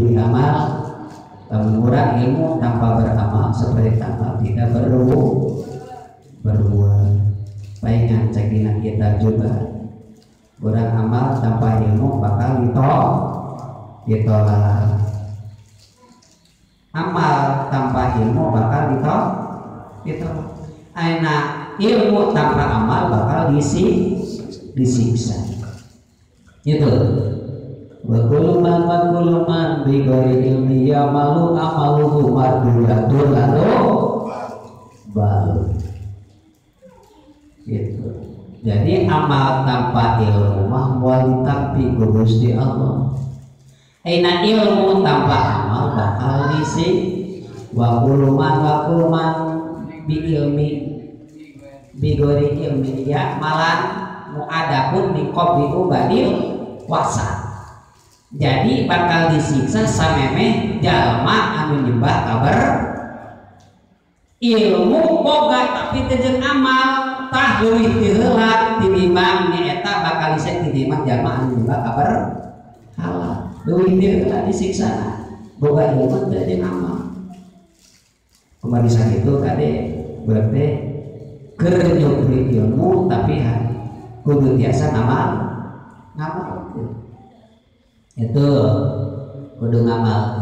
Kudu diamal. Lamun urang ilmu tanpa beramal seperti tanpa tidak berbuah. Paingan cek dina kitab juga. Urang amal tanpa ilmu bakal ditolak. Amal tanpa ilmu bakal ditolak. Aina ilmu tanpa amal bakal disiksa. Itu. Wa kullu man bi ghairi ilmi ya'malu amaluhu mardudatun lalu balu. Gitu. Jadi amal tanpa ilmu mah moal ditampi ku Gusti Allah. Aina ilmu tanpa amal bakal disiksa. Wa kullu man bi ilmi bi ghairi ilmi ya'malan mu'adabun min qabli ubadil wasa. Jadi bakal disiksa samemeh jalma anu nyembah kabar ilmu boga tapi teu jeung amal tah leuwih ti heula tinimbang nyaeta bakal disiksa tinimbang jalma anu nyembah kabar halal leuwih ti heula disiksa boga ilmu teu jeung amal. Kumaha sakitu kade berarti keur nyupri ilmu tapi kudu tiasa ngamal itu kudu ngamal.